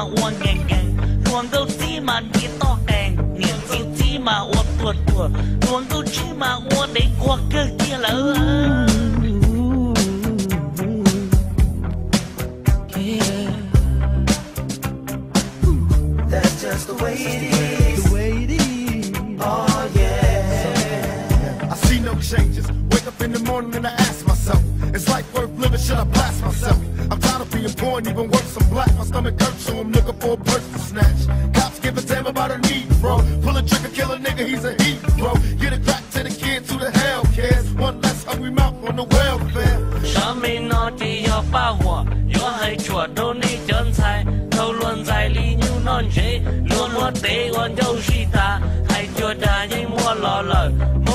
ua nkees nkees, hluas nkauj txib mas nti toj qees, niam txiv txib mas ua tuag tuag, hluas nkauj txib mas ua dev quag kawg kiag lawm. That's just the way it is. The way it is. Oh yeah. I see no changes. Wake up in the morning and I ask myself, is life worth living? Should I blast myself? I'm tired of being poor and even worse, I'm black. My stomach hurts, so I'm looking for a purse to snatch. Cops give a damn about a Negro. Pull a trigger, kill a nigga, he's a hero. Get it back to the kids, who the hell cares? One less hungry mouth on the welfare. Sab me no ces yog paj huam, yuav hais tshuam rau nej cov ntxhais, tau luag ntxais li nyuj noj ntsev, luag muab tev ua ncauj zij tas, hais cuag dag yeej muaj los lawm.